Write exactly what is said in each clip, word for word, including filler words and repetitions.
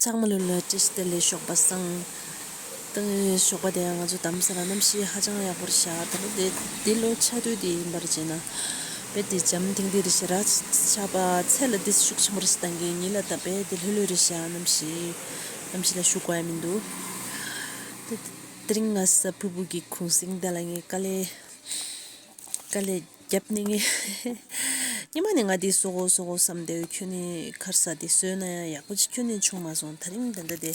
ཚང་མ་ལོ་ལ་བཀྲ་ཤིས་བདེ་ལེགས། ཞོགས་པ་བཟང་། ད་ཞོགས་པ་དེ་ང་ཚོ་དྷ་རམ་ས་ལ་གནམ་གཤིས་ཧ་ཅང་ཡག་པོ་རེད་ཤག་ད་ལོ་དེ་འདི་ལོ་ཆར་དུས་དེ་ཡིན་པར་བྱས་ན། དཔེ་དེ་འཇམ་ཐིང་ཐིང་རེད་ཤག་ར། ཆར་པ་ཚལ་ལ་དེ་ཤུགས་ཆེན་པོ་རེད་ཤག་བཏང་གི་ཉིན་ལ་ད་དཔེ་དེ་ལྷོད་ལྷོད་རེད་ཤག་གནམ་གཤིས། གནམ་གཤིས་ལ་ཞུ་དགོས་ཡ་མི་འདུག་དེ་དེ་རིང་ང་ས་ཕུ་བུ་གི་གུང་སེང་དེ་ལ་ངས་དཀའ་ལས། དཀའ་ལས་རྒྱབ་ནས་ངས། སྔོན་མ་ནས་ང་འདི་བཟོ་དགོས་བཟོ་དགོས་བསམ་བསྡད་ཡོད། ཁྱོན་ནས་ཁར་ས་འདི་བཟོས་ན་ཡང་ཡག་པོ་ཅིག་ཁྱོན་ནས་བྱུང་མ་སོང་། ད་རིང་ད་ལྟ་དེ་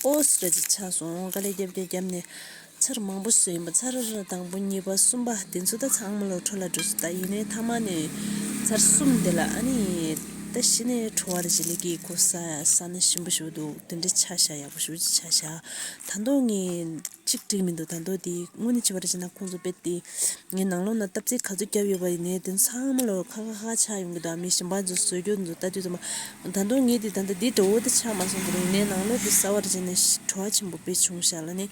ཨོ་སི་ར་ཅིག་ཆགས་སོང་། དཀའ་ལས་རྒྱབ་རྒྱབ་རྒྱབ་ནས་ཚར་མང་པོ་བཟོས་ཡིན་པ། ཚར་དང་པོ་གཉིས་པ་གསུམ་པ་དེ་ཚོ་ད་ཚང་མ་ལོ་འཕྲོ་བརླག་འགྲོ་སོང་། ད་ཡིན་ནའི་མཐའ་མ་ནས་ཚར་གསུམ་དེ་ལ་ཨ་ནི་ད་གཞི་ནས་བྲོ་བ་ར་ཅིག་སླེབས་ཀྱི། ཁོ་ས་ས་ན་ཞིམ་པོ་ཞིག་འདུག་དེ་འདྲ་ཆགས་ཤག་ཡག་པོ་ཞིག་ཆགས་ཤག་ད་དུང་ངས། གཅིག་འགྲིག་མི་འདུག་ད་དུང་དེ་དངོས་གནས་བྱས་པ་རེད་བྱས་ན་ཁོང་ཚོ་དཔེ་དེ་ངའི་ནང་ལོགས་ན་བརྟག་དཔྱད་ག་ཚོད་བརྒྱབ་ཡོད་པ་ཡིན་ནའི་དེ་ཚང་མ་ལོ་ཁ་ཁ་ཁ་ཆགས་ཡོང་གི་འདུག་མི་གཞན་པ་ཚོ་བཟོ་རྒྱུ་ཚོ་ལྟ་དུས་ཙམ་པ། ད་དུང་ངའི་དེ་ད་ལྟ་འདི་འདྲ་བོ་དེ་ཆགས་མ་སོང་། དེ་རིང་ངའི་ནང་ལོགས་དེ་ཟ་བ་རེད་བྱས་ནས་བྲོ་བ་ཆེན་པོ་དཔེ་བྱུང་ཤག་ལ་ནི།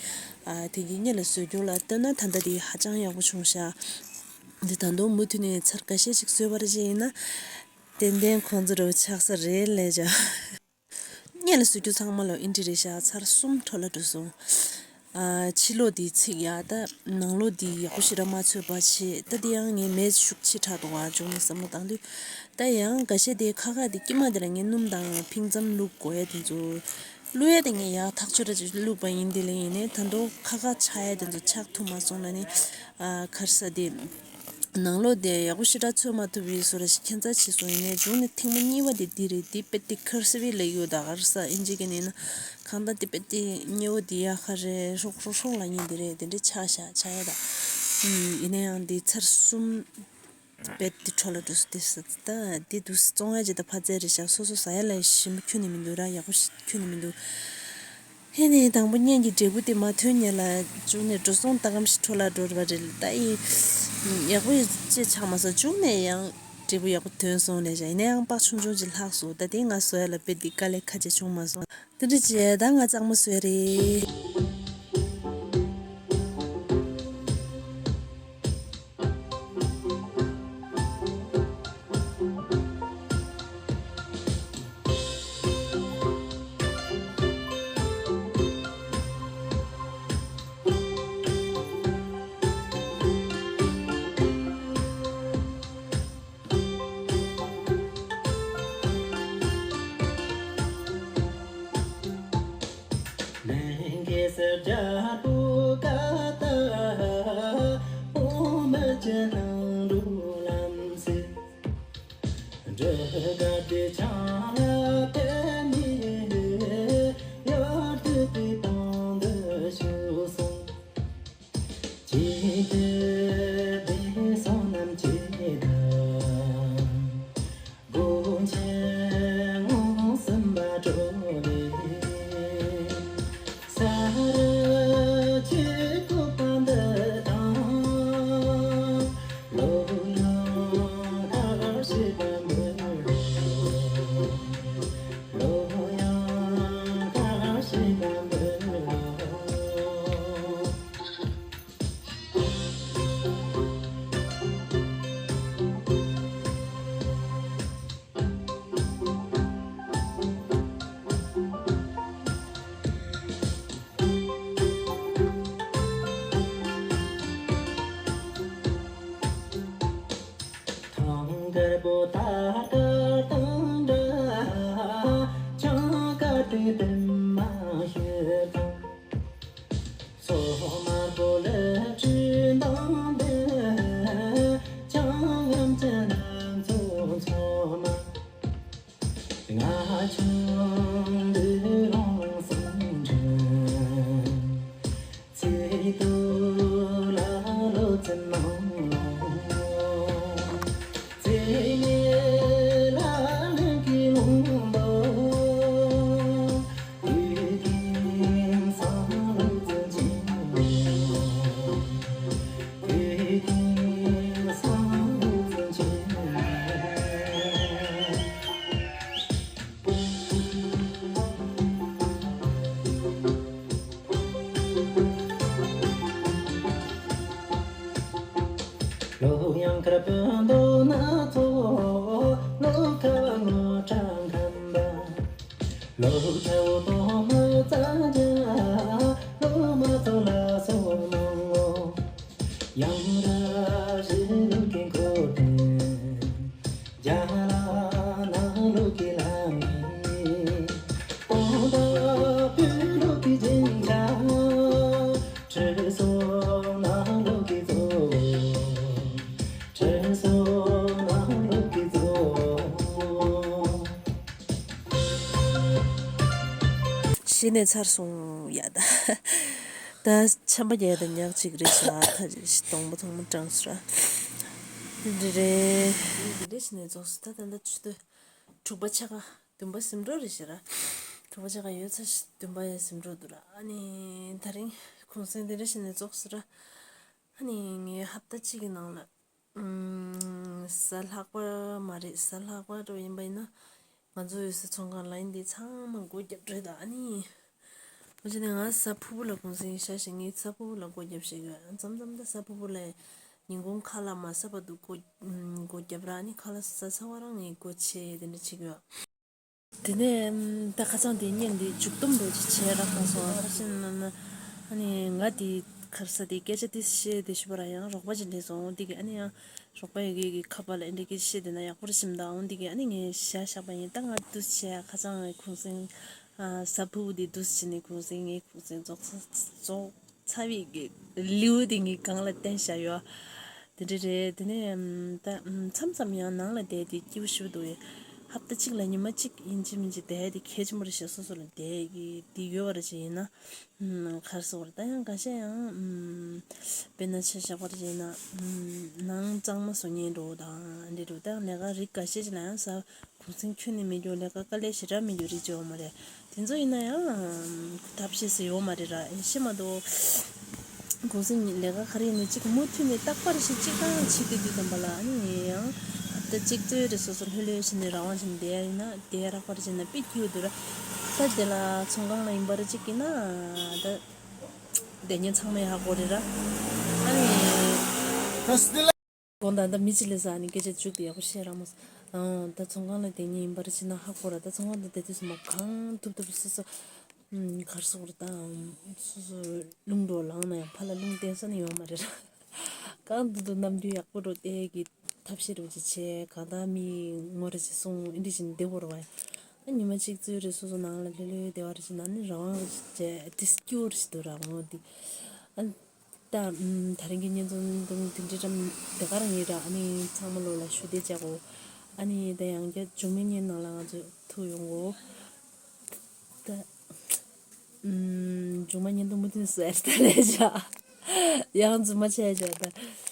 ཨ་དེ་གི་སྔོན་ལ་བཟོ་རྒྱུ་ལ་ལྟོས་ན་ད་ལྟ་དེ་ཧ་ཅང་ཡག་པོ་བྱུང་ཤག་འདི་ད་དུང་མུ་མཐུད་ནས་ཚར་འགའ་ཤས་ཅིག་བཟོས་པ་རེད་བྱས་ཡིན་ན། ཏན་ཏན་ཁོང་ཚོ་འདྲ་བོ་ཆགས་ས་རེད་ལས་བྱ། སྔོན་ལ་བཟོ་རྒྱུ་ཚང་མ་ལོ་ཨིན་དྲི་རེད་ཤག་ཚར་གསུམ་འཕྲོ་བརླག་འགྲོ་སོང་། ཨ་ཕྱི་ལོགས་དེ་ཚིག་ཡག་ད་ནང་ལོགས་དེ་ཡག་པོ་ཞེ་དྲག་མ་ཚོས་པ་བྱས། ད་དེ་ཡང་ངས་མེ་ཤུགས་ཆེ་དྲགས་འདུག་ག་བྱུང་ནས་བསམ་བློ་བཏང་དུས། ད་ཡང་འགའ་ཤས་དེ་ཁ་ཁ་དེ་དཀྱིལ་མ་དེ་ལ་ངས་སྣུམ་དང་ཕིང་ཙམ་བླུགས་དགོས་ཡ་དེ་ཚོ། བླུགས་ཡ་དེ་ངས་ཡག་ཐག་ཆོད་ར་ཅིག་བླུགས་པ་ཡིན། དེ་ལས་ཡིན་ནའི་ད་དུང་ཁ་ཁ་ཆགས་ཡ་དེ་ཚོ་ཆགས་ཐུབ་མ་སོང་ལ་ནི། ཨ་ཁར་ས་དེ། ནང་ལོགས་དེ་ཡག་པོ་ཞེ་དྲག་ཚོས་མ་ཐུབ་པའི་བཟོ་འདྲ་ཞིག་ཁྱད་མཚར་ཆེ་སོང་། ཡིན་ནའི་མཇུག་ནས་ཐེངས་མ་གཉིས་པ་དེ་འདི་རེད། དེ་དཔེ་དེ་ཁར་སི་བི་ལབ་ཡོད་ད་གར་ས་ཨིན་ཇི་གི་ནས་ན། གང་ལྟར་དེ་དཔེ་དེ་ཉེ་བོ་དེ་ཡག་ག་རེད། ཧྲོག་ཧྲོག་ཧྲོག་ལབ་མཁན་དེ་རེད། དེ་འདྲ་ཆགས་ཤག་ཆགས་ཡ་ད། ཨུམ། ཡིན་ན་ཡང་དེ་ཚར་གསུམ་དཔེ་དེ་འཕྲོ་བརླག་འགྲོ་སོང་། དེ་ས་ད་དེ་དུས་བཙོང་ཡ་ཅིག་ད་ཕ་ཙེ་རེད་ཤག་སོ་སོ་ཟ་ཡ་ལ་ཞིམ་པོ་ཁྱོན་ནས་མི་འདུག་ར། ཡག་པོ་ཞིག་ཁྱོན་ནས་མི་འདུག་ཧེ་ནས་དང་པོ་བརྙན་གྱི་འབྲས་བུ་དེ་མ་ཐོན་ཉེ་ལ་མཇུག་ནས་འགྲོ་སོང་ད་གམ་ཞིག་འཕྲོ་བརླག་འགྲོ་བ་རེད། ད་ཡི་ཡག་པོ་ཡོད་ཅེས་ཆགས་མ་སོང་། མཇུག་ནས་ཡང་འབྲས་བུ་ཡག་པོ་ཐོན་སོང་ལས་བྱ། ཡིན་ན་ཡང་པགས་ཆུང་ཆུང་ཅིག་ལྷག་སོང་། ད་དེ་ང་བཟོ་ཡ་ལ་དཔེ་དེ་དཀའ་ལས་ཁག་ཅིག་བྱུང་མ་སོང་། དེ་འདྲ་བྱས་ད་ང་གཙང་མ་བཟོས་རེད། ལྷན་རྒྱས་སུ་རྒྱལ་པོ་ཀ་ཏ། འོ་མ་ཅན་ནང་འགྲོ་ལམ་སྲིད། འབྲུ་དཀར་དེ་ཆང་ལ་བརྟེན་ནས། དབྱར་དུས་དེ་དང་དུ་བཞུགས་སོང་། ཅི་སྟེ་བདེ་སོང་རྣམས་ཀྱིས་ད། སྒོ་ཆེན་ངོས་ཟིན་པ་གྲོ་ལེ། ས་རུ་ཆུ་ཀོ་པ་འདི་དང་། ལོ་ཡང་ཁ་ཤས་པ་འདི། ལོ་ཡང་ཁ་ཤས་པ་འདི། ཐང་དཀར་པོ་ད་ལྟ་དང་འདྲ། ཆང་དཀར་དེ་དེ་མ་ཤེས་དང་། སོ་དམར་པོ་ལས་བྲིས་དང་འདི། ཆང་ཡམ་ཅན་ལ་ཚོ་ཚོ་མ། ང་ཆུང་དུས་རང་སེམས་ཁྲལ། ཚེ་སྟོད་ལ་ལོ་ཙམ་མང་ལོ། ཚེ་ཉེ་ལ་ལུས་ཀྱི་ལུང་པ། དུས་ཀྱི་སང་ལོ་ཙམ་ཅིག་ལོ། ལོ་ཡང་ཁར་བུན་དོ་ན་ཚོ། ལོ་ཁ་བ་ངོ་གྲངས་ཁམས་པ། ལོ་ཁ་ གཞི་ནས་ཚར་སོང་ཡ་ད། ད་ཆམ་པ་རྒྱག་ད་ཉག་གཅིག་རེད་ཤག་ད་གདོང་པ་ཐོག་མ་གྲང་སོང་ར། འདི་རེད། འདི་འདྲ་བྱས་ནས་རྫོགས་སོང་། ད་ད་ལྟ་ཆུ་ཚོད་དྲུག་པ་ཕྱེད་ཀ་བདུན་པ་ཟིན་འགྲོ་རེད་ཤག་ར། དྲུག་པ་ཕྱེད་ཀ་ཡོད་ཚ་ཞིག་བདུན་པ་ཡང་ཟིན་འགྲོ་འདུག་ར། ཨ་ནི་ད་རིང་གུང་སེང་འདི་འདྲ་བྱས་ནས་རྫོགས་སོང་ར། ཨ་ནི་ངས་ཧབ་ཏ་གཅིག་གི་ནང་ལ་ཨུམ། གཟའ་ལྷག་པ་མ་རེད། གཟའ་ལྷག་པ་འགྲོ་ཡིན་པ་ཡིན་ན། ང་ཚོ་ཡོད་སའི་ཚོང་ཁང་ལ་ཡིན་འདི་ཚང་མ་སྒོ་བརྒྱབ་རེད་ད། ཨ་ནི། འོ་ཅི་ནས་ང་གཟའ་ཕུར་བུ་ལ་གུང་སེང་བཞག་ཞིང་ངས་གཟའ་ཕུར་བུ་ལ་སྒོ་བརྒྱབ་བཞག་ཡོད། མཚམས་མཚམས་ད་གཟའ་ཕུར་བུ་ལ་ཉིན་གུང་ཁ་ལག་མ་ཟ་བར་དུ་སྒོ་སྒོ་བརྒྱབ་ར། ཨ་ནི་ཁ་ལག་ཟ་ཚར་བ་རང་ངས་སྒོ་ཕྱེ་དེ་འདྲ་བྱེད་ཀྱི་ཡོད། དེ་ནས་ད་ཁ་སང་དེ་བརྙན་འདི་མཇུག་སྡོམ་འགྲོ་ཅིག་བྱས་ར་ཁ་སང་ཁ་ཤས་ན་ན་ཨ་ནི་ང་དེ་ག་རེ་ཟ་དེ་སྐད་ཆ་དེ་བཤད་དེ་ཞུ་བ་ར་ཡང་རོགས་པ་ཅིག་འདྲེས་སོང་འོང་དེ་གི་ཨ་ནི་ཡང་རོགས་པ་ཡི་གེ་གི་ཁ་པར་ལ་ཨེ་འདྲ་སྐད་ཆ་བཤད་དེ་ན་ཡག་པོ་རེ་ཞིམ་ད་འོང་དེ་གི་ཨ་ནི་ངས་བཞག་བཞག་པ་ཡིན། ད་ང་དུ་བྱས་ཁ་སང་ངའི་གུང་སེང་གཟའ་ཕུར་བུ་དེ་དུ་བྱས་ནས་གུང་སེང་ངའི་གུང་སེང་རྫོགས་རྫོགས་ཚ་བའི་གི་ལེའུ་དེ་ངའི་སྒང་ལ་བསྟན་བཞག་ཡོད། དེ་འདྲ་རེད། དེ་ནས་ད་མཚམས་མཚམས་ཡང་ནང་ལ་བསྡད་དེ་སྐྱིད་པོ་ཞེ་པོ་འདུག་ཡ། ཧབ་ཏ་གཅིག་ལ་ཉི་མ་གཅིག་ཡིན་གཅིག་མིན་གཅིག་བསྡད་དེ་གལ་ཆེན་པོ་རེད་ཤག་སོ་སོ་ལ་བསྡད་ཀྱི་དེ་ཡོད་པ་རེད་ཅེ་ཡིན་ན་ག་རེ་ཟེར་དགོས་རེད། ད་ཡང་འགའ་ཤས་ཡང་དཔེར་ན་ཆ་བཞག་པ་རེད་ཅེ་ཡིན་ན་ནང་གཙང་མ་བཟོ་མཁན་འདྲ་བོ་དང་འདི་འདྲ་བོ་ད་ལས་ཀ་རིགས་འགའ་ཤས་ཅིག་ལ་ཡང་ས། གུང་སེང་ཁྱོན་ནས་མི་འགྱོ། ལས་ཀ་དཀའ་ལས་ཞེ་དྲག་མི་འགྱོ་རིགས་ཅིག་ཡོད་མ་རེད། དེ་ཚོ་ཡིན་ན་ཡང་ཐབས་ཤེས་སུ་ཡོད་མ་རེད་ར། ཤེས་མ་གཏོགས་གུང་སེང་ཉིན་ལས་ཀ་ག་རེ་ཡིན་ནའི་གཅིག་མུ་མཐུད་ནས་རྟག་པར་ཞིག་གཅིག་དང་གཅིག་གི་དུས་ཙམ་པ་ལ་ཨ་ནི་ཡང་ཧབ་ཏ་གཅིག་ཙམ་རེ་སོ་སོ་ལྷོད་ལྷོད་བྱས་ནས་རང་དབང་བྱས་ནས་བསྡད་ཡ་ཡིན་ན་བསྡད་ཡ་རག་པ་རེད་ཅེ་ན་དཔེ་སྐྱིད་པོ་འདུག་ར། ད་དེ་ལ་ཚོང་ཁང་ལ་ཡིན་པ་རེད་གཅིག་ཡིན་ན་ད་བསྡད་མཁན་ཚང་མས་ཧ་གོ་རེད་ར། ཨ་ནི། གོང་ད་ལྟ་མི་གཅིག་ལས་ཟ་ནི་སྐད་ཆ་མཇུག་ཏུ་ཡག་པོ་བཤད་རག་མ་སོང་། ཨང་། ད་ཚོང་ཁང་ལ་བསྡད་མཁན་ཡིན་པར་ཕྱིན་ན་ཧ་གོ་ར། ད་ཚོང་ཁང་དུ་བསྡད་དུས་སུ་མ་གང་ཐུབ་ཐུབ་སོ་སོ་ཨམ། གར་སོང་ར་ད་ཨམ། སོ་སོ་རླུང་འགྲོ་ལངས་ན་ཡང་ཕར་ལ་རླུང་བསྟན་ས་ནི་ཡོད་མ་རེད་ར། གང་ཐུབ་ཐུབ་ནམ་རྒྱུན་ཡག་པོ་འགྲོ་བསྡད་ཀྱི་ཐབས་ཤེས་རུ་ཅིག་བྱས་གང་ལྟར་མི་ངོ་རེ་ཅིག་སོང་ཨེ་འདྲ་བྱས་ནས་བསྡད་དགོས་ར་བ་ཡ། ཨ་ཉི་མ་གཅིག་ཙོའི་རེ་སོ་སོ་ནང་ལ་ལྷོད་ལྷོད་བསྡད་པ་རེ་ཅིག་ན་ནི་རང་དབང་རེ་ཅིག་བྱས་དེ་སྐྱོ་རེ་ཅིག་འདུག་ར་ངོ་དེ། ཨ། ད་ཨམ། ད་རིང་གི་བརྙན་ཐུང་དེ་འདྲ་རམ་དེ་ག་རང་ཡིན་ར། ཨ་ནི་ཚང་མ་ལོ་ལ་ཞུ་བདེ་བྱ་གོ། ཨ་ནི་ད་ཡང་བསྐྱར་མཇུག་མའི་བརྙན་ནང་ལ་ང་ཚོ་ཐུག་ཡོང་གོ། ད་ཨམ། མཇུག་མ་བརྙན་ཐུང་མུ་མཐུད་བཟོ་ཡ་ད་ལས་བྱ། ཡང་རྫུན་མ་བྱས་བྱ་ད།